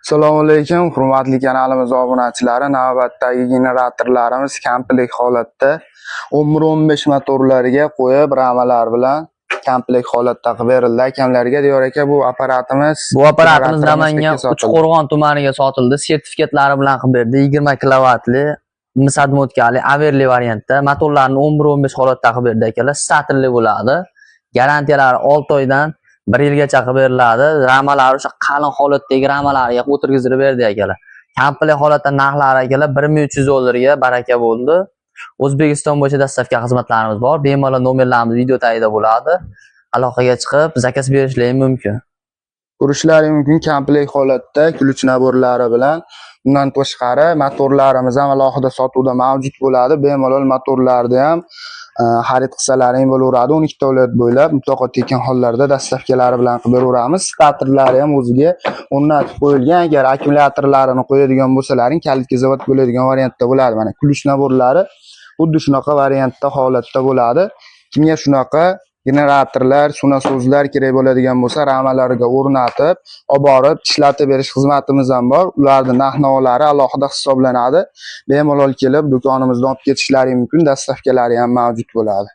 Assalomu alaykum, hurmatli kanalimiz obunachilari. Navbatdagi generatorlarimiz komplekt holatda 11-15 motorlariga qo'yib, ramalar bilan komplekt holatda qilib berildi akamlarga. Diyor aka, bu apparatimiz Bu apparatimiz generatorimiz Namangan qayerga sotildi? Uchqo'rg'on tumaniga sotildi. Sertifikatlari bilan qilib berdi. 20 kilovatli mis обмотка li averli variantda motorlarni 11-15 holatda qilib berdi akalar. Statorli bo'ladi. Garantiyalari 6 oydan 1 yilgacha qilib beriladi. Ramalari o'sha qalin holatdagi ramalarga o'tirgizib berdi akalar. Komplekt holatda narxlari, akalar, 1300 dollarga baraka bo'ldi. O'zbekiston bo'yicha доставка xizmatlarimiz bor. Bemalol nomerlarimiz video tagida bo'ladi. Aloqaga chiqib, заказ berishlari mumkin. Ko'rishlari mumkin, komplekt holatda ключ набор lari bilan. Bundan tashqari motorlarimiz ham alohida sotuvda mavjud bo'ladi. Bemalol motorlarni ham xarid qilsalaring bo'laveradi. 12 ta viloyat bo'ylab mutlaqo tekin hollarda доставка lari bilan qilib beraveramiz. Statorlari ham o'ziga o'rnatib qo'yilgan. Agar akkumulyatorlarini qo'yadigan bo'lsalaring, kalitga zavod bo'ladigan variantda bo'ladi. Mana, ключ набор lari xuddi shunaqa variantda holatda bo'ladi. Kimga shunaqa generatorlar, suv nasoslar kerak bo'ladigan bo'lsa, ramalarga o'rnatib, olib borib ishlatib berish xizmatimiz ham bor. Ularni narx-navolari alohida hisoblanadi. Bemalol kelib do'konimizdan olib ketishlari mumkin, доставка lari ham mavjud bo'ladi.